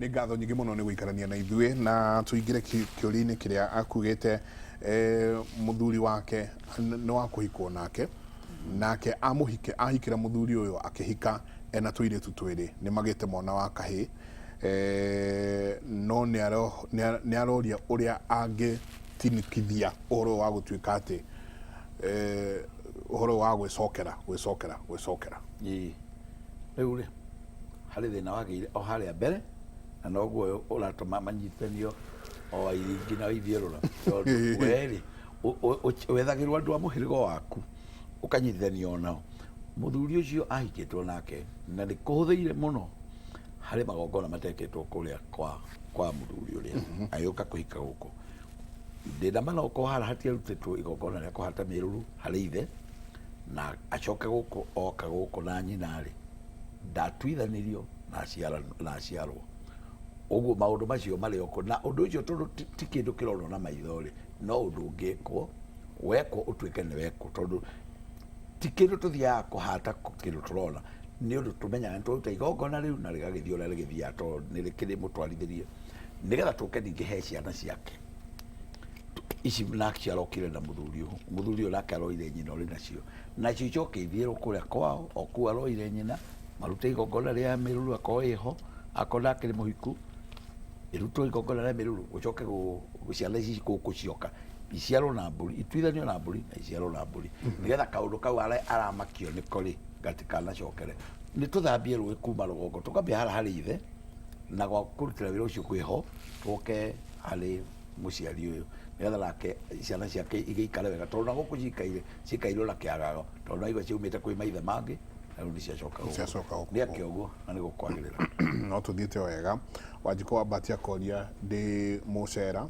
Nĩ ngatho nyingĩ mũno nĩ gũikarania na ithuĩ na tũingĩre kĩũria-inĩ kĩrĩa akugĩte mũthuri wake nĩ wa kũhikwo nake nake amũhike ahikĩra mũthuri ũyũ akĩhika ena tũirĩtu twĩrĩ nĩ magĩte mwana wa kahĩĩ no nĩ aroria ũrĩa angĩtinikithia ũhoro ũyũ wa gũtuĩka atĩ ũhoro ũyũ wa gwĩcokera gwĩcokera gwĩcokera. Ĩĩ. Rĩu rĩ, harĩ thĩna wagĩire o harĩa mbere na noguo ũyũ ũratũma manyitithanio o airingi na ithiũrũra tondũ we rĩ wethagĩrwo andũ a mũhĩrĩga waku ũkanyitithanio nao. Mũthuri ũcio ahikĩtwo nake na nĩ kũhũthĩire mũno harĩ magongona matekĩtwo kũrĩa kwa kwa mũthuri ũrĩa agĩũka kũhika gũkũ. Ndĩna ma no haha hatiarutĩtwo igongona rĩa kũhata mĩruru harĩ ithe na acoke gũkũ oka gũkũ na nyina rĩ ndatuithanirio na aciara na aciarwo. Ũguo maũndũ macio marĩ o kuo na ũndũ ũcio tondũ ti kĩndũ kĩronwo na maitho rĩ no ũndũ ũngĩkwo wekwo ũtuĩke nĩ wekwo tondũ ti kĩndũ tũthiaga kũhata kĩndũ tũrona nĩ ũndũ tũmenyaga nĩ twaruta igongona rĩu na rĩgagĩthiĩ ũrĩa rĩgĩthiaga tondũ nĩ rĩkĩrĩ mũtwarithĩrie nĩgetha tũke ningĩ he ciana ciake ici nake arokire na mũthuri ũyũ mũthuri ũyũ nake aroire nyina ũrĩ nacio nacio icoke ithiĩrwo kũrĩa kwao o kũu aroire nyina marute igongona rĩa mĩruru akorwo ĩho akorwo ndakĩrĩ mũhiku ĩrutwo igongona rĩa mĩruru gũcoke ciana ici gũkũ cioka iciarwo na mbũri ituithanio na mbũri na iciarwo na mbũri nĩgetha kaũndũ kau aramakio nĩko rĩ gatikanacokere. Nĩ tũthambie rũĩ kuma rũgongo tũkambia harĩa harĩ ithe na gwa kũrutĩra wĩra ũcio kwĩho tũke harĩ mũciari ũyũ nĩgetha nake ciana ciake igĩikare wega tondũ na gũkũ cikaire cikairwo na kĩagago tondũ naigua ciaumĩte kwĩ maithe mangĩ na rĩu nĩ ciacoka gũkũ. Ciacoka gũkũ. Nĩ ake ũguo na nĩ gũkwagĩrĩra. No tũthiĩte o wega. Wanjikũ wa Mbati akoria ndĩ mũcera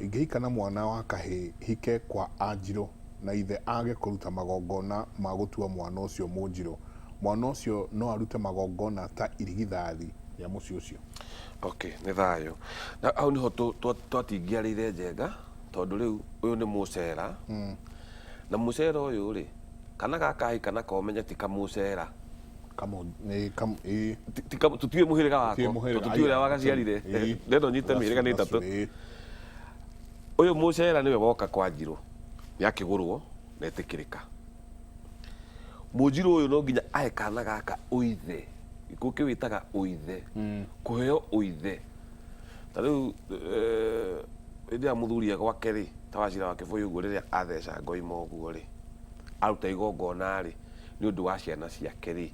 ingĩhika na mwana wa kahĩĩ hike kwa anjirũ na ithe age kũruta magongona ma gũtua mwana ũcio mũnjirũ, mwana ũcio no arute magongona ta irigithathi rĩa mũciĩ ũcio? Okay, nĩ thayũ. Na hau nĩho twatingiarĩire njenga tondũ rĩu ũyũ nĩ mũcera na mũcera ũyũ rĩ kana gaka ahika nako ũmenye ti kamũcera. Kamũ, nĩ kam, ĩĩ. Ti tũtiũĩ mũhĩrĩga wako Tũtiũĩ mũhĩrĩga, tũtiũĩ ũrĩa wagaciarire. Ĩĩ. Ndĩrenda ũnyite mĩhĩrĩga nĩ ĩtatũ. Ĩĩ. Ũyũ mũcera nĩwe woka kwa Njirũ nĩ akĩgũrwo na etĩkĩrĩka. Mũnjirũ ũyũ no nginya ahe kana gaka ũithe. Gĩkũyũ kĩwĩtaga ũithe. Kũheo ũithe. Ta rĩu hĩndĩ ĩrĩa mũthuri e gwake rĩ, ta Wachira wa Kĩbũyũ ũguo rĩrĩa atheca ngoima ũguo rĩ, aruta igongona rĩ, nĩ ũndũ wa ciana ciake rĩ,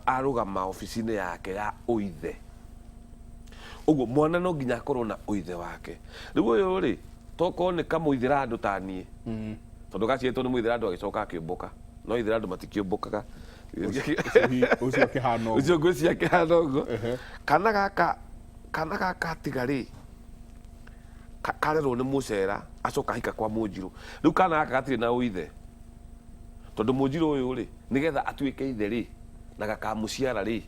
arũgama obici-inĩ yake ya ũithe. Ũguo mwana no nginya akorwo na ũithe wake. Rĩu ũyũ rĩ, tokorwo nĩ kamũithĩra andũ ta niĩ, tondũ gaciarĩtwo nĩ mũithĩra andũ agĩcoka akĩũmbũka. No ithĩra andũ matikĩũmbũkaga. Ũcio akĩhana ũguo. Ũcio ngwĩciria akĩhana ũguo. Kana gaka, kana gaka atiga rĩ, karerwo nĩ mũcera, acoka ahika kwa mũnjirũ. Rĩu kana gaka gatirĩ na ũithe. Tondũ mũnjirũ ũyũ rĩ, nĩgetha atuĩke ithe rĩ, na gakamũciara rĩ,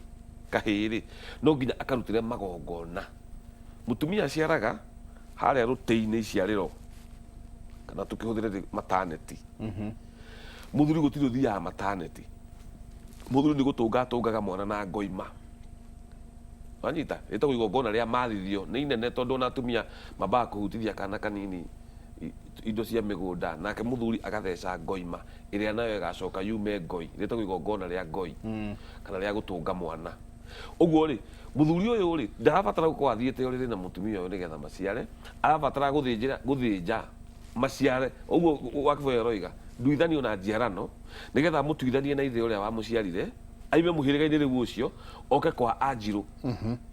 kahĩĩ rĩ, no nginya akarutĩre magongona. Mũtumia aciaraga harĩa rũtĩ-inĩ iciarĩro, kana tũkĩhũthĩre mataneti. Mũthuri gũtirĩ ũthiaga mataneti. Mũthuri nĩ gũtũnga atũngaga mwana na ngoima. Wanyita? Rĩtagwo igongona rĩa mathithio. Nĩ inene tondũ ona atumia mambaga kũhutithia kana kanini indo cia mĩgũnda. Nake mũthuri agatheca ngoima ĩrĩa nayo ĩgacoka yume ngoi. Rĩtagwo igongona rĩa ngoi kana rĩa gũtũnga mwana. Ũguo rĩ, mũthuri ũyũ rĩ, ndarabatara gũkorwo athiĩte ũrĩrĩ na mũtumia ũyũ nĩgetha maciare. Arabatara gũthĩnjĩra, gũthĩnja maciare. Ũguo Wakĩbũyũ aroiga, nduithanio na njiarano, nĩgetha amũtuithanie na ithe ũrĩa wamũciarire, aime mũhĩrĩga-inĩ rĩu ũcio, oke kwa Anjirũ.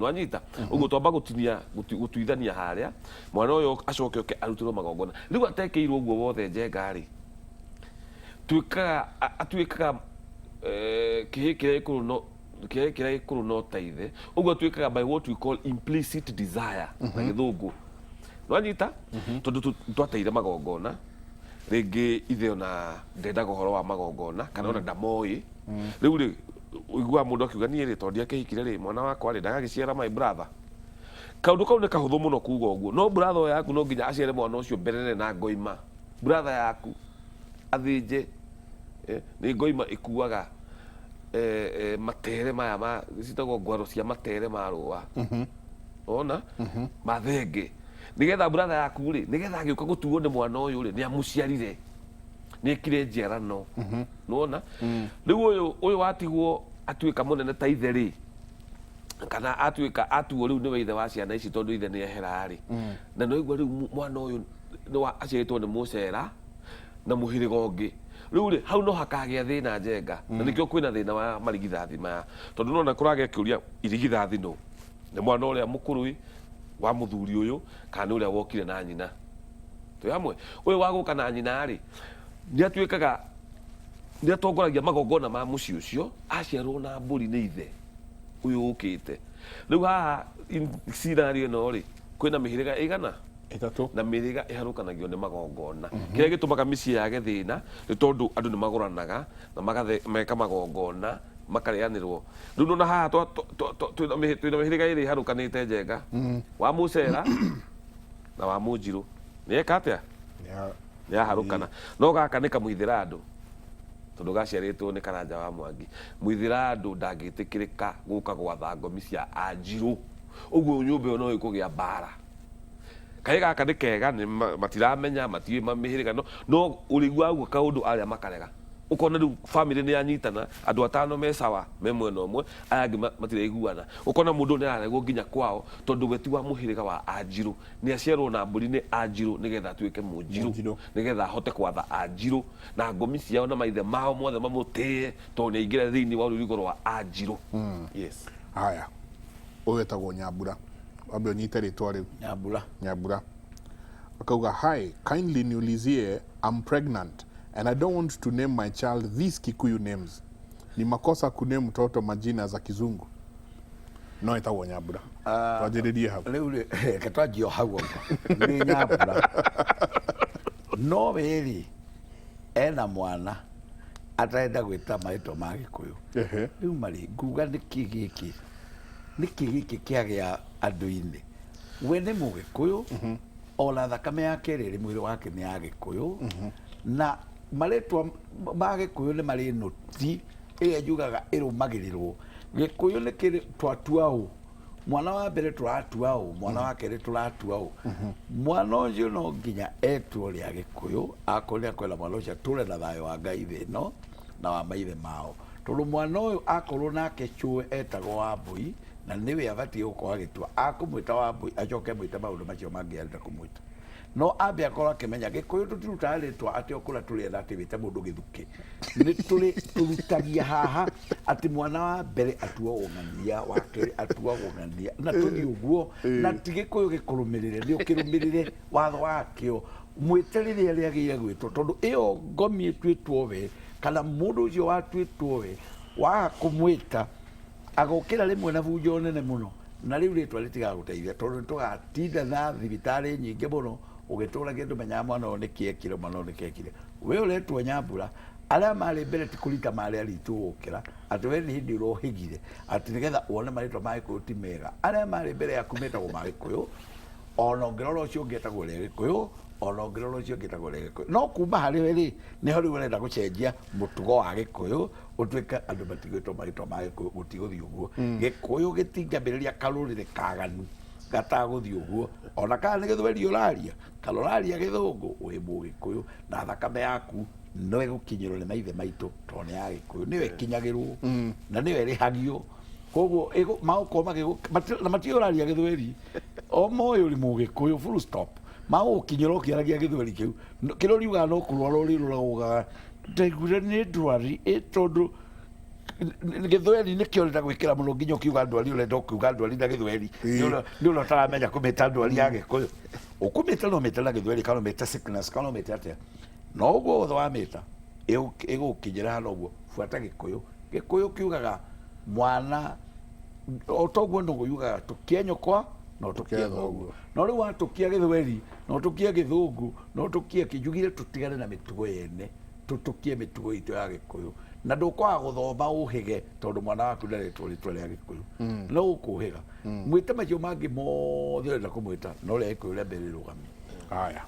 Nĩwanyita? Ũguo twamba gũtinia, gũtuithania harĩa, mwana ũyũ acoke oke arutĩrwo magongona. Rĩu atekĩirwo ũguo wothe Njenga rĩ, tuĩkaga, atuĩkaga kĩhĩĩ kĩrĩa gĩkũrũ no, kĩhĩĩ kĩrĩa gĩkũrũ no ta ithe. Ũguo atuĩkaga by what we call implicit desire na Gĩthũngũ. Nĩwanyita? Tondũ twateire magongona, rĩngĩ ithe ona ndendaga ũhoro wa magongona, kana ona ndamoĩ. Rĩu rĩ, ũiguaga mũndũ akiuga niĩ rĩ, tondũ ndiakĩhikire rĩ, mwana wakwa rĩ, ndagagĩciara my brother. Kaũndũ kau nĩ kahũthũ mũno kuga ũguo, no brother ũyũ yaku no nginya aciare mwana ũcio mbere na ngoima. Brother yaku athĩnje, nĩ ngoima ĩkuaga Matere maya ma citagwo ngwaro cia matere ma rũa, ona mathenge, nigetha brother yaku rĩ, nigetha agĩũka gũtuo nĩ mwana ũyũ rĩ, nĩ amũciarire, nĩ ekire njiarano. Nĩwona rĩu ũyũ watigwo atuĩka mũnene ta ithe rĩ, kana atuĩka atuo rĩu nĩwe ithe wa ciana ici, tondũ ithe nĩ ehera rĩ, na nĩwaigua rĩu mwana ũyũ nĩ wa aciarĩtwo nĩ mũcera na mũhĩrĩga ũngĩ. Rĩu rĩ, hau no hakagĩa thĩna njenga, na nĩkĩo kwĩna thĩna wa marigithathi maya, tondũ nona kũragĩa kĩũria, irigithathi nũ? Nĩ mwana ũrĩa mũkũrũ ĩ wa mũthuri ũyũ, kana nĩ ũrĩa wokire na nyina? Twĩ hamwe? Ũyũ wa gũka na nyina rĩ, nĩ atuĩkaga nĩ atongoragia magongona ma mũciĩ ũcio, aciarwo na mbũri nĩ ithe ũyũ ũkĩte. Rĩu haha scenario ĩno rĩ, kwĩna mĩhĩrĩga ĩigana? Ĩtatũ. Na mĩhĩrĩga ĩharũkanagio nĩ magongona. Kĩrĩa gĩtũmaga mĩciĩ yage thĩna nĩ tondũ andũ nĩ magũranaga na meka magongona makarĩanĩrwo. Rĩu nona haha twĩna mĩhĩrĩga ĩrĩ ĩharũkanĩte njenga, wa mũcera na wa mũnjirũ. Nĩ eka atĩa? Nĩ yaharũkana. No gaka nĩ kamũithĩra andũ, tondũ gaciarĩtwo nĩ Karanja wa Mwangi. Mũithĩra andũ ndangĩtĩkĩrĩka gũka gwatha ngomi cia anjirũ. Ũguo nyũmba ĩyo no ĩkũgĩa mbara. Kaĩ gaka nĩ kega, nĩ matiramenya, matiũĩ mĩhĩrĩga, no ũrĩiguaga ũguo kaũndũ arĩa makarega. Ũkona rĩu family nĩ yanyitana, andũ atano me sawa, me mwena ũmwe, aya angĩ matiraiguana. Ũkona mũndũ ũyũ nĩ araregwo nginya kwao, tondũ we ti wa mũhĩrĩga wa anjirũ. Nĩ aciarwo na mbũri nĩ anjirũ nĩgetha atuĩke mũnjirũ, Mũnjirũ. Nĩgetha ahote kwatha anjirũ na ngomi ciao na maithe mao mothe mamũtĩe, tondũ nĩ aingĩra thĩinĩ wa rũrigo rwa anjirũ. Yes. Haya, ũyũ etagwo Nyambura. Wambe ũnyite rĩtwa rĩu. Nyambura. Nyambura akauga, "Hi, kindly niulizie, I'm pregnant and I don't want to name my child these Kikuyu names. Ni makosa kuname mtoto majina za Kizungu?" No etagwo Nyambura, twanjĩrĩrie hau. Rĩu rĩ, reke twanjie o hau ũguo. Nĩ Nyambura, no wĩrĩ ena mwana atarenda gwĩta marĩtwa ma Gĩkũyũ. Rĩu marĩ nguga nĩkĩ gĩkĩ, nĩkĩ gĩkĩ kĩagĩa andũ-inĩ? We nĩ Mũgĩkũyũ, ona thakame yake ĩrĩa ĩrĩ mwĩrĩ wake nĩ ya Gĩkũyũ, na marĩtwa ma Gĩkũyũ nĩ marĩ nũti ĩrĩa njugaga ĩrũmagĩrĩrwo. Gĩkũyũ nĩ kĩrĩ twatua ũ, mwana wa mbere tũratua ũ, mwana wa kerĩ tũratua ũ. Mwana ũcio no nginya etwo rĩa Gĩkũyũ, akorwo nĩ akwenda mwana ũcio atũre na thayũ wa Ngai thĩ ĩno na wa maithe mao, tondũ mwana ũyũ akorwo nake cũwe etagwo Wambũi, na nĩwe abatiĩ gũkorwo agĩtua akũmwĩta Wambũi, acoke amwĩte maũndũ macio mangĩ arenda kũmwĩta. No ambe akorwo akĩmenya Gĩkũyũ tũtirutaga rĩtwa atĩ o kũrĩa tũrĩetha atĩ wĩte mũndũ gĩthukĩ. Nĩ tũrĩ tũrutagia haha atĩ mwana wa mbere atuagwo ng'ania, wa kerĩ atuagwo ng'ania, na tũthiĩ ũguo. Na ti Gĩkũyũ gĩkũrũmĩrĩre, nĩ ũkĩrũmĩrĩre watho wakĩo, mwĩte rĩrĩa rĩagĩrĩire gwĩtwo, tondũ ĩyo ngomi ĩtuĩtwo we kana mũndũ ũcio watuĩtwo we, waga kũmwĩta agokĩra rĩmwe na bunjo nene mũno, na rĩu rĩtwa rĩtigagũteithia, tondũ nĩ tũgatinda na thibitarĩ nyingĩ mũno ũgĩtũragia ndũmenyaga mwana ũyũ nĩkĩ ekire, mwana ũyũ nĩkĩ ekire. We ũretwo Nyambura, arĩa marĩ mbere ti kũrita marĩ aritũ gũkĩra atĩ we nĩ hĩndĩ ũrohĩgire atĩ nĩgetha wone marĩtwa ma Gĩkũyũ ti mega. Arĩa marĩ mbere yaku metagwo ma Gĩkũyũ, ona ũngĩrora ũcio ũngĩ etagwo rĩa Gĩkũyũ, ona ũngĩrora ũcio ũngĩ etagwo rĩa Gĩkũyũ. No kuma harĩ we rĩ, nĩho rĩu ũrenda gũcenjia mũtugo wa Gĩkũyũ ũtuĩke andũ matigwĩtwo marĩtwa ma Gĩkũyũ. Gũtigũthiĩ ũguo. Gĩkũyũ gĩtingĩambĩrĩria karũrĩrĩ kaganu gatagũthiĩ ũguo, ona kana nĩ Gĩthweri ũraria kana ũraria Gĩthũngũ, wĩ Mũgĩkũyũ na thakame yaku no ĩgũkinyĩrwo nĩ maithe maitũ, tondũ nĩ ya Gĩkũyũ, nĩyo ĩkinyagĩrwo na nĩyo ĩrĩhagio. Koguo magũkorwo na matiũĩ ũraria Gĩthweri, o moĩ ũrĩ Mũgĩkũyũ, full stop. Magũgũkinyĩra ũkĩaragia Gĩthweri kĩu. Kĩrĩa ũriugaga no kũrwara ũrĩrũraga ugaga ndaiguire nĩ ndwari ĩ, tondũ Gĩthweri nĩkĩo ũrenda gwĩkĩra mũno, nginya ũkiuga ndwari ũrenda ũkiuga ndwari na Gĩthweri. Nĩ ũrĩa ũtaramenya kũmĩta ndwari ya Gĩkũyũ. Ũkũmĩta no ũmĩte na Gĩthweri, kana ũmĩte sickness, kana ũmĩte atĩa, no ũguo wothe wamĩta ĩgũgũkinyĩra hana ũguo. Buata Gĩkũyũ. Gĩkũyũ kiugaga mwana o toguo nũgũ yugaga tũkie nyũkwa no tũkie thoguo. No rĩu watũkia Gĩthweri, no tũkie Gĩthũngũ, no tũkie kĩ, njugire tũtigane na mĩtugo yene, tũtũkie mĩtugo itũ ya Gĩkũyũ. Na ndũkwaga gũthoma ũhĩge, tondũ mwana waku ndaretwo rĩtwa rĩa Gĩkũyũ, no ũkũhĩga. Mwĩte macio mangĩ mothe ũrenda kũmwĩta, no rĩa Gĩkũyũ rĩa mbere rĩrũgamie. Haya,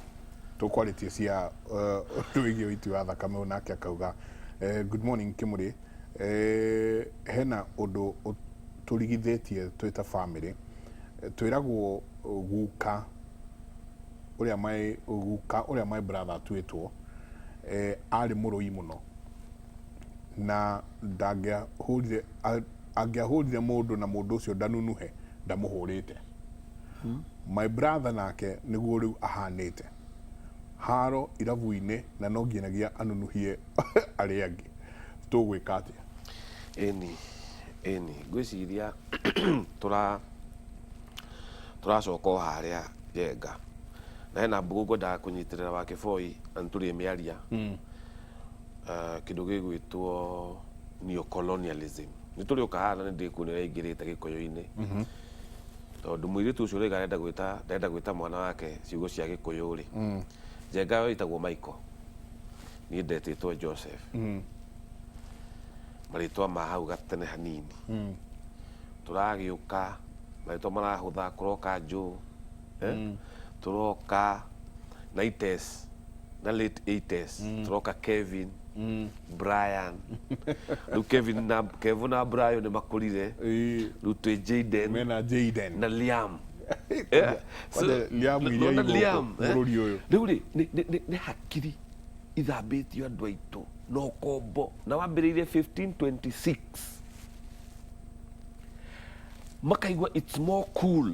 tũkwarĩtie cia ũndũ wĩgiĩ ũiti wa thakame. Ũyũ nake akauga, "Good morning Kĩmũrĩ." Hena ũndũ tũrigithĩtie twĩ ta family. Twĩragwo guka ũrĩa my guka ũrĩa my brother atuĩtwo arĩ mũrũi mũno na ndangĩahũrire angĩahũrire mũndũ na mũndũ ũcio ndanunuhe ndamũhũrĩte. My brother nake nĩguo rĩu ahanĩte haro irabu-inĩ na no nginyagia anunuhie arĩa angĩ. Tũgwĩka atĩa? Ĩni, ĩni, ngwĩciria tũra tũracoka o harĩa Njenga na hena mbugu ngwendaga kũnyitĩrĩra wa Kĩboi na nĩ tũrĩmĩaria. Kĩndũ gĩgwĩtwo neocolonialism nĩ tũrĩũka haha na nĩ ndĩkuona ũrĩa ĩingĩrĩte gĩkũyũ-inĩ, tondũ mũirĩtu ũcio ũrauga arenda gwĩta ndarenda gwĩta mwana wake ciugo cia gĩkũyũ rĩ, Njenga yo ĩtagwo Michael, niĩ ndetĩtwo Joseph, marĩtwa ma hau gatene hanini. Tũragĩũka marĩtwa marahũtha, kũroka Joe, tũroka 90s na late 80s, tũroka Kevin, Brian. Rĩu Kevin na Kevo na Brian nĩ makũrire. Rĩu twĩ Jaden mena Jaden na Liam. Kwanja Liam iria Nona igũkũ Liam, eh? bũrũri ũyũ. Rĩu rĩ nĩ hakiri ithambĩtio andũ aitũ na ũkombo na wambĩrĩirie 1526, makaigua it's more cool,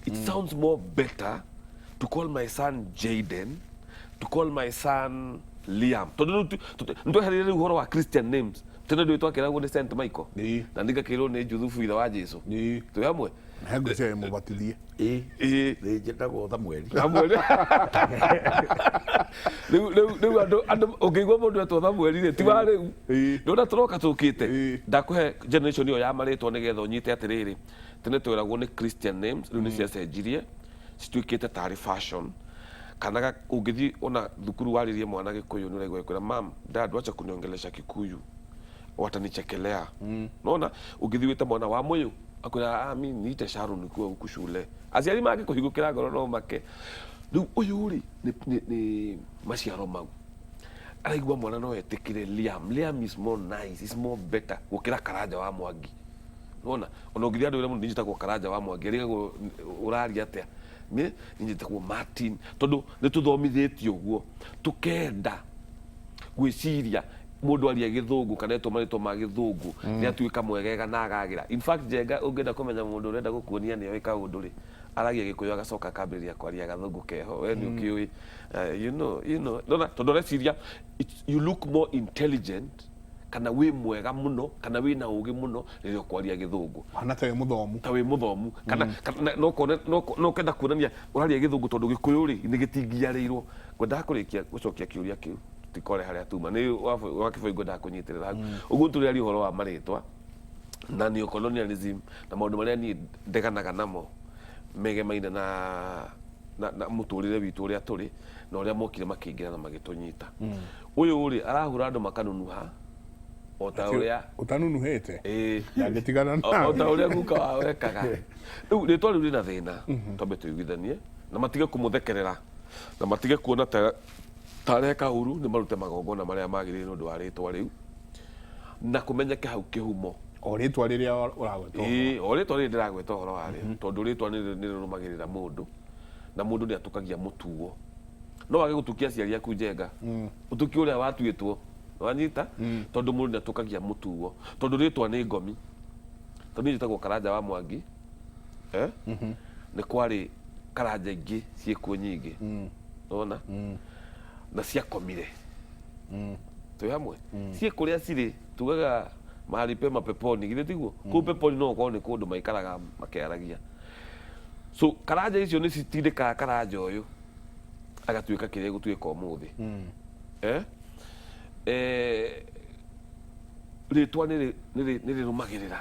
it sounds more better to call my son Jaden, to call my son Liam, tondũ rĩu nĩtwehereire rĩu ũhoro wa Christian names. Tene ndũĩ twakĩragwo nĩ St Michael na ningakĩrwo nĩ Juthubu ithe wa Jesu. Twĩ hamwe. Na he ngwĩciria mũbatithie. Ĩĩ. Ĩĩ. Nĩ njĩtagwo Thamueli. Samueli. Rĩu andũ ũngĩigua mũndũ etwo Thamueli rĩ, ti wa rĩu. Ndona tũroka tũkĩte. Ndakũhe generation ĩyo ya marĩtwa nĩgetha ũnyite atĩrĩrĩ, tene tweragwo nĩ Christian names, rĩu nĩ ciacenjirie cituĩkĩte tarĩ fashion. Kana ũngĩthiĩ ona thukuru warĩrie mwana Gĩkũyũ nĩ ũraigua agĩkwĩra, "Mam, dad, wacha kuniongelesha Kikuyu, watanichekelea." Nona ũngĩthiĩ wĩte mwana wa Mũyũ akwĩra, "Ah, mi niite Sharon nikiwa huku shule." Aciari mangĩkũhingũkĩra ngoro no make. Rĩu ũyũ rĩ nĩ maciaro mau araigua mwana no etĩkĩre Liam. Liam is more nice, is more better gũkĩra Karanja wa Mwangi. Nona ona ũngĩthiĩ andũ mũndũ njĩtagwo Karanja wa Mwangi arigagwo ũraria atĩa. Nĩ njĩtagwo Martin tondũ nĩ tũthomithĩtio ũguo tũkenda gwĩciria mũndũ aria gĩthũngũ kana etwo marĩtwa ma gĩthũngũ nĩ atuĩka mwegega na agagĩra. In fact, Njenga, ũngĩenda kũmenya mũndũ ũrenda gũkuonia nĩ oĩ kaũndũ rĩ, aragia Gĩkũyũ agacoka akambĩrĩria kwaria gathũngũ keho, we nĩ ũkĩũĩ, nona tondũ areciria you look more intelligent kana wĩ mwega mũno kana wĩna ũgĩ mũno rĩrĩa ũkwaria gĩthũngũ. Hana ta wĩ mũthomu. Ta wĩ mũthomu kana no ũkenda kuonania ũraria gĩthũngũ tondũ Gĩkũyũ rĩ nĩ gĩtingiarĩirwo. Ngwendaga kũrĩkia gũcokia kĩũria kĩu tikore harĩa tuma nĩ wa Kĩboi, ngwendaga kũnyitĩrĩra hau ũguo tũrĩaria ũhoro wa marĩtwa na neocolonialism na maũndũ marĩa niĩ ndeganaga namo megemaine na mũtũrĩre witũ ũrĩa tũrĩ na ũrĩa mokire makĩingĩra na magĩtũnyita. Ũyũ rĩ arahũra andũ makanunuha o ta ũrĩa ũtanunuhĩte Ĩĩ. ndangĩtigana O ta nawe. Ũrĩa guka wao ekaga. Rĩu rĩtwa rĩu rĩna thĩna, twambe tũiguithanie na matige kũmũthekerera na matige kuona ta areka ũru. Nĩ marute magongona marĩa magĩrĩire nĩ ũndũ wa rĩtwa rĩu na kũmenyeke hau kĩhumo. O rĩtwa rĩrĩa ũragweta ũhoro. Ĩĩ, o rĩtwa rĩrĩ ndĩragweta ũhoro warĩo, tondũ rĩtwa nĩ rĩrũmagĩrĩra mũndũ na mũndũ nĩ atũkagia mũtugo. No wage gũtukia aciari aku, Njenga, ũtukie ũrĩa watuĩtwo, wanyita? Tondũ mũndũ nĩ atũkagia mũtugo, tondũ rĩtwa nĩ ngomi. Tondũ niĩ njĩtagwo Karanja wa Mwangi, eh? Nĩ kwarĩ Karanja ingĩ ciĩkuo nyingĩ, nona na ciakomire. Twĩ hamwe, ciĩ kũrĩa cirĩ tugaga mahali pema peponi, githĩ tiguo? Kũu peponi no gũkorwo nĩ kũndũ maikaraga makĩaragia. So Karanja icio nĩ citindĩkaga Karanja ũyũ agatuĩka kĩrĩa gũtuĩka ũmũthĩ. Eh? Rĩtwa nĩ rĩrũmagĩrĩra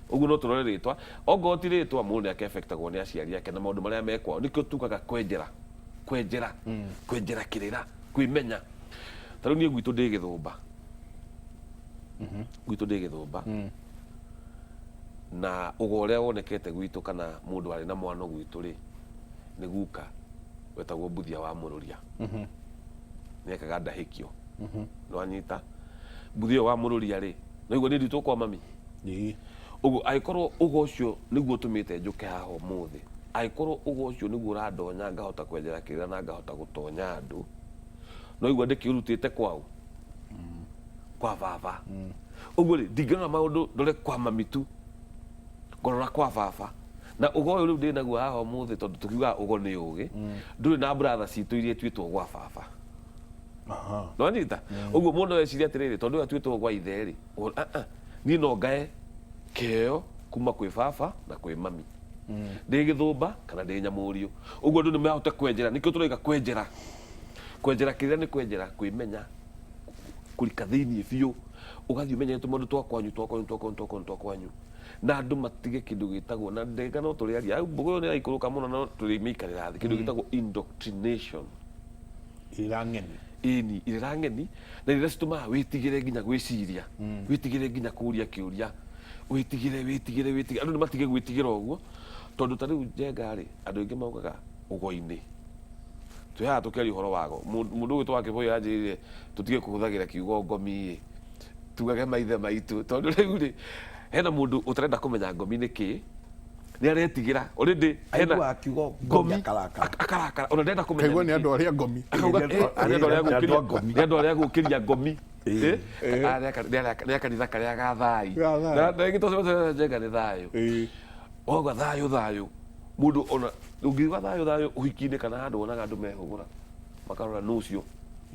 ũguo, no tũrore rĩtwa. Ongorwo ti rĩtwa, mũndũ nĩ akefectagwo nĩ aciari ake na maũndũ marĩa mekwao. Nĩkĩo tugaga kwenjera, kwenjera, kwenjera kĩrĩra, kwĩmenya. Ta rĩu niĩ gwitũ ndĩ Gĩthũmba, gwitũ ndĩ Gĩthũmba, na ũgo ũrĩa wonekete gwitũ kana mũndũ warĩ na mwano gwitũ rĩ, nĩ guka wetagwo Mbuthia wa Mũrũria, nĩ ekaga ndahĩkio. Nĩwanyita? Mbuthia ũyũ wa Mũrũria rĩ, Naigua niĩ nditwo kwa mami. Ũguo angĩkorwo ũgo ũcio nĩguo ũtũmĩte njũke haha ũmũthĩ, angĩkorwo ũgo ũcio nĩguo ũrandonya ngahota kwenjera kĩrĩra na ngahota gũtonya andũ, no igua ndĩkĩũrutĩte kwaũ? Kwa baba. Ũguo rĩ, ndingĩrora maũndũ ndore kwa mami tu, ngorora kwa baba. Na ũgo ũyũ rĩu ndĩnaguo haha ũmũthĩ tondũ tũkiugaga ũgo nĩ ũgĩ, ndũrĩ na brother citũ iria ituĩtwo gwa baba. Nĩwanyita? Ũguo mũndũ no ecirie atĩrĩrĩ, tondũ ũyũ atuĩtwo gwa ithe rĩ, niĩ no ngae kĩheo kuma kwĩ baba na kwĩ mami. Ndĩ gĩthũmba kana ndĩ nyamũriũ. Ũguo andũ nĩ mahote kwenjera, nĩkĩo tũroiga kwenjera. Kwenjera kĩrĩra nĩ kwenjera kwĩmenya, kũrika thĩiniĩ biũ, ũgathiĩ ũmenyete tũmaũndũ twa kwanyu, twa kwanyu, twa kwanyu, twa kwanyu, twa kwanyu. Na andũ matige kĩndũ gĩtagwo, na ndagĩka no tũrĩaria, hau mbũgũ ĩyo nĩ ĩraikũrũka mũno no tũrĩmĩikarĩra thĩ, kĩndũ gĩtagwo indoctrination. Irĩra ng'eni. Ĩni, irĩra ng'eni, na irĩra citũmaga wĩtigĩre nginya gwĩciria, wĩtigĩre nginya kũria kĩũria, wĩtigĩre, wĩtigĩre, wĩtigĩre. Andũ nĩ matige gwĩtigĩra ũguo, tondũ ta rĩu Njenga rĩ, andũ aingĩ maugaga ũgo-inĩ. Twĩ haha tũkĩaria ũhoro wa ago. Mũndũ ũgwĩtwo Wakĩbũyũ anjĩrire tũtige kũhũthagĩra kiugo ngomi ĩ, tugage maithe maitũ, tondũ rĩu rĩ, hena mũndũ ũtarenda kũmenya ngomi nĩ kĩĩ, nĩ aretigĩra already hena Aiguaga kiugo ngomi akarakara. Akarakara ona ndenda kũmenya Kaigua nĩ nĩkĩ. andũ arĩa ngomi. Akauga, Nĩ andũ- "Eh, nĩ andũ arĩa nĩ andũ a gũkĩria ngomi." nĩ andũ arĩa gũkĩria ngomi." Eh, nĩ a kanitha karĩa ga thai. Ga thayũ. Na rĩngĩ tũcemania njenga nĩ thayũ. Wauga thayũ thayũ, mũndũ ona ũngiuga thayũ thayũ ũhiki-inĩ kana handũ wonaga andũ mehũgũra makarora nũ ũcio.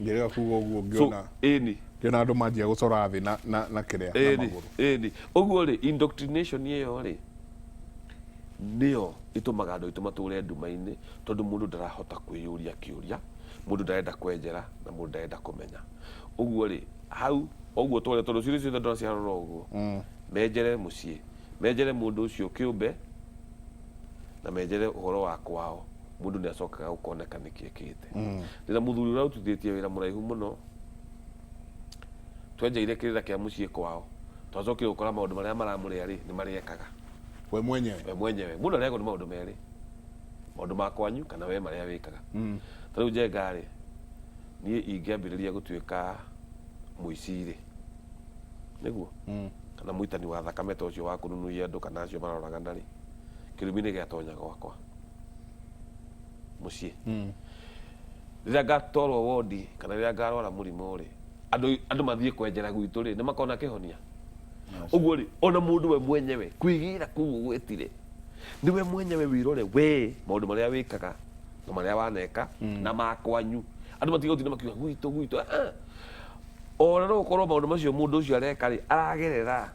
Ngĩrega kuga ũguo So ngĩona ĩni ngĩona andũ manjia gũcora thĩ na kĩrĩa na ĩni magũrũ. Ĩni ũguo rĩ, indoctrination ĩyo rĩ nĩyo ĩtũmaga andũ aitũ matũre nduma-inĩ tondũ mũndũ ndarahota kwĩyũria kĩũria, mũndũ ndarenda kwenjera na mũndũ ndarenda kũmenya. Ũguo rĩ, hau ũguo twaria tondũ ciũria ciothe ndũraciarora ũguo, menjere mũciĩ, menjere mũndũ ũcio kĩũmbe na menjere ũhoro wa kwao, mũndũ nĩ acokaga gũkoneka nĩkĩ ekĩte. Ndĩna mũthuri ũrarutithĩtie wĩra mũraihu mũno, twenjeire kĩrĩra kĩa mũciĩ kwao, twacokire gũkora maũndũ marĩa maramũrĩa rĩ, nĩ marĩa ekaga. We mwenyewe. We mwenyewe. Mũndũ arĩagwo nĩ maũndũ merĩ, maũndũ ma kwanyu kana we marĩa wĩkaga. Ta rĩu Njenga rĩ, niĩ ingĩambĩrĩria gũtuĩka mũici rĩ, nĩguo kana mũitani wa thakame ta ũcio wa kũnunuhia andũ kana acio maroragana rĩ, kĩrumi nĩ gĩatonya gwakwa mũciĩ. Rĩrĩa ngatwarwo wondi kana rĩrĩa ngarwara mũrimũ rĩ, andũ mathiĩ kwenjera gwitũ rĩ, nĩ makona kĩhonia. Ũguo rĩ, ona mũndũ we mwenyewe kwĩgĩra kũu ũgwetire, nĩ we mwenyewe wĩrore we maũndũ marĩa wĩkaga na marĩa waneka na makwanyu. Andũ matige gũtinda makiuga gwitũ gwitũ. Ah. Ona no gũkorwo maũndũ macio mũndũ ũcio areka rĩ, aragerera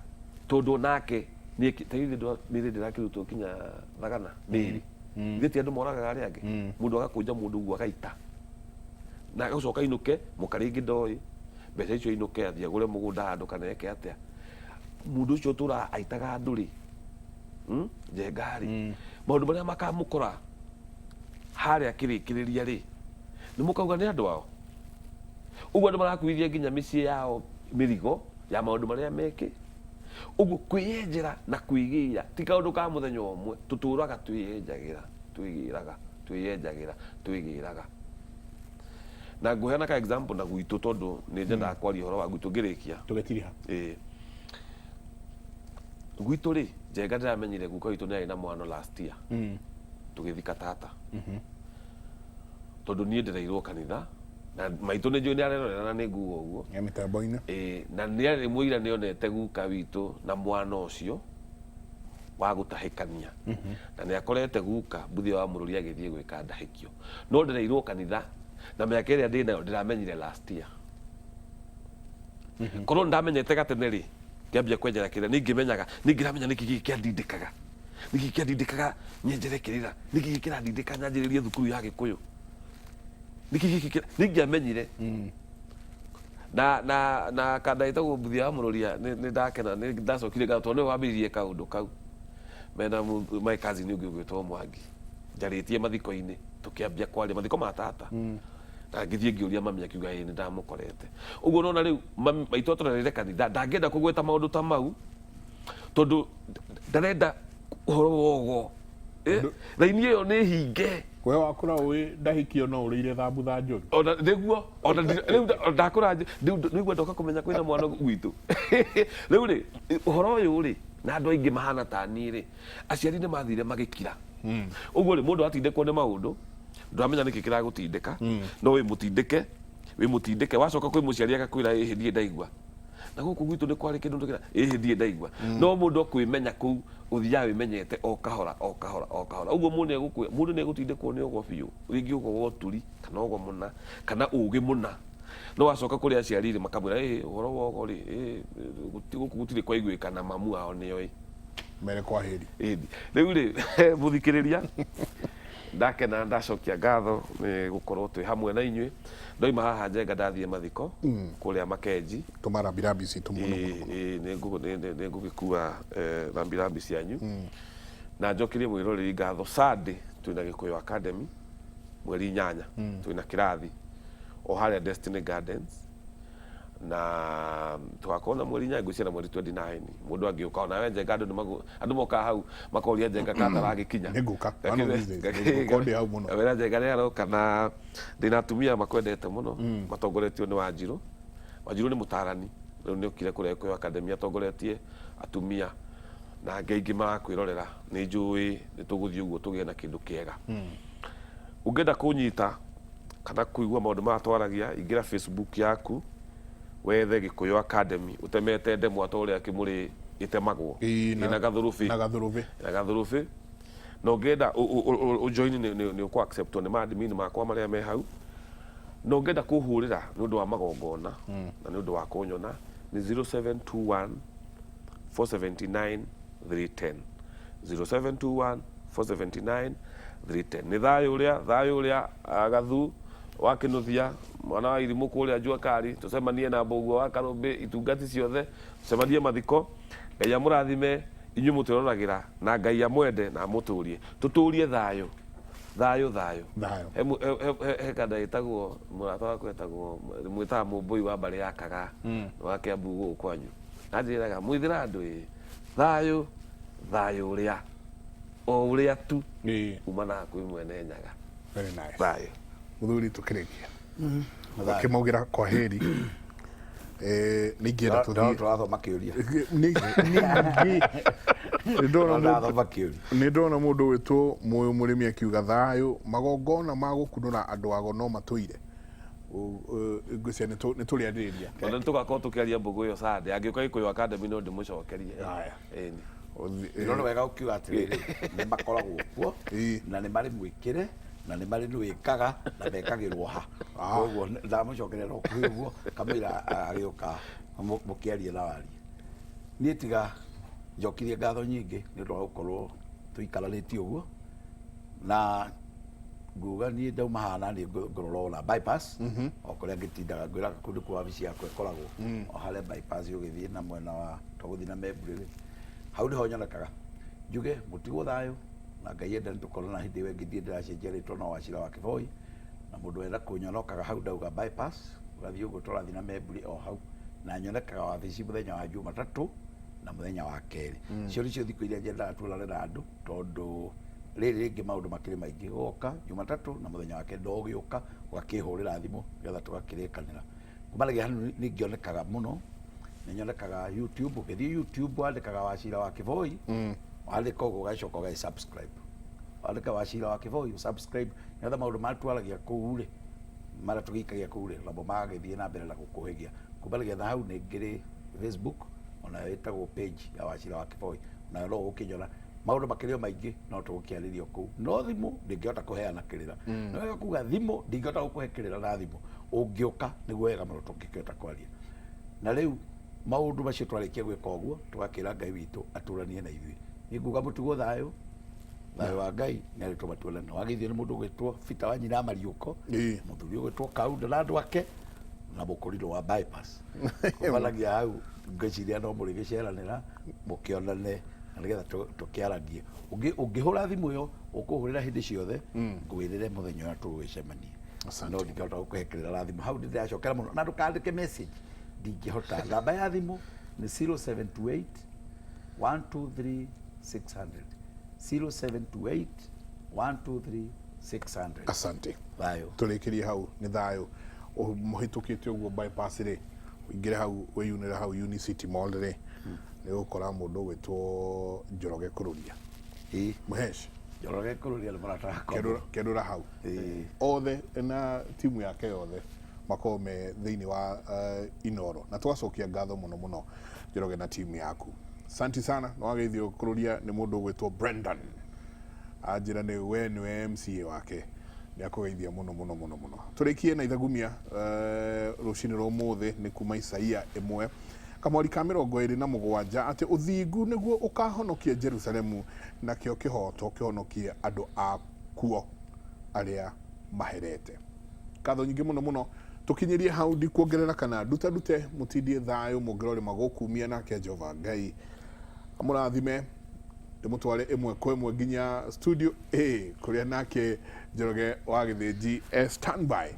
tondũ onake nĩ ta ithuĩ andũ a mĩrĩ ndĩrakĩrutwo nginya thagana mĩrĩ. Ithuĩ ti andũ moragaga arĩa angĩ. Mũndũ agakũnja mũndũ ũguo agaita. Na agacoka ainũke, mũka rĩngĩ ndoĩ, mbeca icio ainũke athiĩ agũre mũgũnda handũ kana eke atĩa. Mũndũ ũcio ũtũraga aitaga andũ rĩ, Njenga rĩ, maũndũ marĩa makamũkora harĩa kĩrĩkĩrĩria rĩ, nĩ mũkauga nĩ andũ ao. Ũguo andũ marakuithia nginya mĩciĩ yao mĩrigo ya maũndũ marĩa mekĩ. Ũguo kwĩyenjera na kwĩgĩra ti kaũndũ ka mũthenya ũmwe, tũtũraga twĩyenjagĩra, twĩgĩraga, twĩyenjagĩra, twĩgĩraga. Na ngũheana ka example na gwitũ tondũ nĩ nyendaga kwaria ũhoro wa gwitũ ngĩrĩkia. Tũgĩtiriha. Ĩĩ. Gwitũ rĩ, Njenga ndĩramenyire guka witũ nĩ arĩ na mwana last year. Tũgĩthika tata. Tondũ niĩ ndereirwo kanitha na maitũ nĩ njũĩ nĩ arerorera na nĩ nguga ũguo. Ya mĩtambo-inĩ. Ĩĩ, na nĩ arĩ mũira nĩ onete guka witũ na mwana ũcio wa gũtahĩkania. Na nĩ akorete guka Mbuthia wa Mũrũri agĩthiĩ gwĩka ndahĩkio. No ndereirwo kanitha na mĩaka ĩrĩa ndĩ nayo ndĩramenyire last year. Korwo ndamenyete gatene rĩ, ngĩambia kwenjera kĩrĩra, nĩ ingĩmenyaga, nĩ ingĩramenya nĩkĩ gĩkĩ kĩandindĩkaga. Nĩkĩ kĩandindĩkaga nyenjere kĩrĩra, nĩkĩ gĩkĩ kĩrandindĩka nyanjĩrĩrie thukuru ya Gĩkũyũ. Nĩkĩ gĩkĩ kĩra, nĩ ingĩamenyire. Na kanda ĩtagwo Mbuthia wa Mũrũria nĩ ndakena, nĩ ndacokire ngatho tondũ nĩwe wambĩrĩirie kaũndũ kau. Mena my cousin ũngĩ ũgwĩtwo Mwangi. Njarĩtie mathiko-inĩ, tũkĩambia kwaria mathiko ma tata. Na ngĩthiĩ ngĩũria mami akiuga ĩĩ nĩ ndamũkorete. Ũguo nona rĩu mami maitũ atũrereire kanitha, ndangĩenda kũgweta maũndũ ta mau tondũ ndarenda ũhoro wa ũgo. Raini ĩyo nĩ hinge. We wakũra ũĩ ndahikio no ũrĩire thambutha njũru. Ona nĩguo ona rĩu ndakũra rĩu nĩguo ndoka kũmenya kwĩna mwana gwitũ. Rĩu rĩ, ũhoro ũyũ rĩ, na andũ aingĩ mahana ta niĩ rĩ, aciari nĩ mathire magĩkira. Ũguo rĩ, mũndũ atindĩkwo nĩ maũndũ, ndũramenya nĩkĩ kĩragũtindĩka, no wĩ mũtindĩke, wĩ mũtindĩke, wacoka kwĩ mũciari agakwĩra ĩhĩ ndirĩ ndaigua. Na gũkũ gwitũ nĩ kwarĩ kĩndũ tũkĩra ĩhĩ ndirĩ ndaigua. No mũndũ akwĩmenya kũu, ũthiaga wĩmenyete o kahora o kahora o kahora. Ũguo mũndũ nĩegũkwĩra, mũndũ nĩegũtindĩkwo nĩ ũgo biũ, rĩngĩ ũgo wa ũturi, kana ũgo mũna, kana ũgĩ mũna. No wacoka kũrĩ aciari rĩ, makamwĩra ĩhĩ ũhoro wa ũgo rĩ, ĩhĩ gũkũ gũtirĩ kwaiguĩka na mamu wao nĩoĩ. Mere kwaheri. Ĩni. Rĩu rĩ, mũthikĩrĩria, ndakena ndacokia ngatho nĩ gũkorwo twĩ hamwe na inyuĩ. Ndoima haha Njenga ndathiĩ mathiko kũrĩa Makenji. Tũma rambirambi citũ mũno mũno mũno. Ĩĩ, nĩ ngũgĩkua rambirambi cianyu. Na njokerie mwĩroreri ngatho. Sunday twĩna Gĩkũyũ Academy mweri 8, twĩna kĩrathi o harĩa Destiny Gardens. Na tũgakorwo na mweri 8, ngwĩciria na mweri 29 mũndũ angĩũka ona we Njenga, andũ nĩmagũ andũ mokaga hau makoria Njenga kataragĩkinya. Nĩngũka. One of these days. Nĩngũkorwo ndĩ hau mũno. Wĩra Njenga nĩ aroka na ndĩna atumia makwendete mũno matongoretio nĩ Wanjirũ. Wanjirũ nĩ mũtarani, rĩu nĩ okire kũrĩa Gĩkũyũ Academy atongoretie atumia na angĩ aingĩ marakwĩrorera. Nĩ njũĩ nĩ tũgũthiĩ ũguo tũgĩe na kĩndũ kĩega. Ũngĩenda kũnyita kana kũigua maũndũ maya twaragia, ingĩra Facebook yaku wethe Gĩkũyũ Academy, ũtemete ndemwa ta ũrĩa kĩmũrĩ ĩtemagwo. Ĩĩ, Ĩna gathũrũbĩ. Na gathũrũbĩ. Na gathũrũbĩ. Na ũngĩenda ũjoin nĩ ũkũ acceptwo nĩ ma-admin makwa marĩa me hau. Na ũngĩenda kũhũrĩra nĩ ũndũ wa magongona na nĩ ũndũ wa kũnyona nĩ 0721 479 310. 0721 479 310. Nĩ thayũ ũrĩa, thayũ ũrĩa Gathu wa Kĩnuthia, mwana wa Irimũ kũrĩa Jua Kali, tũcemanie na Mbũgua wa Karũmbĩ, itungati ciothe, tũcemanie mathiko. Ngai amũrathime inyuĩ mũtwĩroragĩra, na Ngai amwende na amũtũrie. Tũtũrie thayũ, thayũ, thayũ. Thayũ. He he he kanda ĩtagwo, mũrata wakwa etagwo, mwĩtaga Mũmbũi wa mbarĩ ya Kagaa, wa Kĩambu gũkũ kwanyu. Anjĩraga, mũithĩra andũ ĩ, thayũ, thayũ ũrĩa, o ũrĩa tu umanaga kwĩ mwene Nyaga. Very nice. Thayũ. Mũthuri tũkĩrĩkia. Ũkĩmaugĩra kwa heri. Nĩ ingĩenda tũthiĩ. Tũrathoma kĩũria. Nĩ Tũrathoma kĩũria. Nĩ ndona mũndũ wĩtwo Mũyũ Mũrĩmi akiuga thayũ, magongona ma gũkunũra andũ ago no matũire. Ngwĩciria nĩ tũrĩarĩrĩria. Tondũ nĩ tũgakorwo tũkĩaria mbũgũ ĩyo Sunday, angĩũka Gĩkũyũ Academy no ndĩmũcokerie. Haya. Ĩni. No nĩ wega ũkiuga atĩrĩrĩ, nĩ makoragwo kuo na nĩ marĩ mwĩkĩre na nĩ marĩ nĩwĩkaga na mekagĩrwo ha. Koguo ndamũcokeria no kuhĩ ũguo kamũira agĩũka mũkĩarie na warie. Niĩ tiga njokirie ngatho nyingĩ nĩ ũndũ wa gũkorwo tũikaranĩtie ũguo na nguga niĩ ndauma haha na niĩ ngũrora ona bypass o kũrĩa ngĩtindaga ngwĩraga kũu nĩkuo wabici yakwa ĩkoragwo o harĩa bypass ũgĩthiĩ na mwena wa tũgũthiĩ na Memburi rĩ, hau nĩho nyonekaga. Njuge mũtigwo thayũ na Ngai enda nĩ tũkonana hĩndĩ ĩyo ĩngĩ ndirĩ ndĩracenjia rĩtwa no Wachira wa Kĩboi na mũndũ wenda kũnyona okaga hau ndauga bypass ũgathiĩ ũguo tũrathiĩ na Memburi o hau na nyonekaga wabici mũthenya wa Jumatatũ na mũthenya wa kerĩ. Icio nĩcio thikũ iria nyendaga tuonane na andũ tondũ rĩrĩ rĩngĩ maũndũ makĩrĩ maingĩ. Ũgoka Jumatatũ na mũthenya wa kerĩ no ũgĩũka ũgakĩhũrĩra thimũ nĩgetha tũgakĩrĩkanĩra. Kumanagia hau nĩ ngĩonekaga mũno, nĩ nyonekaga YouTube, ũngĩthiĩ YouTube wandĩkaga Wachira wa Kĩboi, wandĩka ũguo ũgacoka ũgagĩ subscribe. Wandĩka Wachira wa Kĩboi, ũ subscribe nĩgetha maũndũ marĩa twaragia kũu rĩ, marĩa tũgĩikagia kũu rĩ, namo magagĩthiĩ na mbere na gũkũhĩgia. Kumanagia na hau nĩ ngĩrĩ Facebook, onayo ĩtagwo page ya Wachira wa Kĩboi, onayo no ũgũkĩnyona. Maũndũ makĩrĩ o maingĩ no tũgũkĩarĩria kũu, no thimũ ndingĩhota kũheana kĩrĩra. Nĩ wega kuga thimũ ndingĩhota gũkũhe kĩrĩra na thimũ, ũngĩũka nĩguo wega mũno tũngĩkĩhota kwaria. Na rĩu maũndũ macio twarĩkia gwĩka ũguo tũgakĩra Ngai witũ atũranie na ithuĩ. Niĩ nguga mũtigwo thayũ, thayũ wa Ngai nĩ arĩtũma tuonane. Wagĩithio nĩ mũndũ ũgwĩtwo Peter wa nyina Mariũko, mũthuri ũgwĩtwo Kaunda na andũ ake na mũkũrinũ wa bypass. Kumanagia hau ngwĩciria no mũrĩgĩceranĩra mũkĩonane na nĩgetha tũkĩaragie. Ũngĩhũra thimũ ĩyo ũkũhũrĩra hĩndĩ ciothe ngwĩrĩre mũthenya ũrĩa tũgũgĩcemania. No ndingĩhota gũkũhe kĩrĩra na thimũ hau ndĩracokera mũno na ndũkandĩke message ndingĩhota. Namba ya thimũ nĩ 0728 123 600 0728 123 600. 600. Asante. Thayũ. Tũrĩkĩrie hau nĩ thayũ. Mũhĩtũkĩte ũguo bypass rĩ, ũingĩre hau wĩyunĩre hau Unicity Mall rĩ, nĩ ũgũkora mũndũ ũgwĩtwo Njoroge Kũrũria. Ĩĩ. Mũhesh. Njoroge Kũrũria nĩ mũrata wakwa. Kendũra hau. Ĩĩ. Othe na timu yake yothe makoragwo me thĩinĩ wa Inoro. Na tũgacokia ngatho mũno mũno Njoroge na timu yaku. Santi sana, nĩ wageithio Kũrũria nĩ mũndũ ũgwĩtwo Brendan. Anjĩra nĩ we nĩwe MCA wake. Nĩ akũgeithia mũno mũno mũno mũno. Tũrĩkie na ithagumia rũcinĩ rwa ũmũthĩ nĩ kuma Isaia 1 kamwari ka 27 atĩ ũthingu nĩguo ũkahonokia Jerusalemu nakĩo kĩhoto kĩhonokie andũ a kuo arĩa maherete. Ngatho nyingĩ mũno mũno tũkinyĩrie hau ndikuongerera kana nduta ndute mũtindie thayũ mũngĩrorĩma gũkumia nake Jehova Ngai amũrathime ndĩmũtware ĩmwe kwa ĩmwe nginya studio A kũrĩa nake Njoroge wa Gĩthĩnji e standby.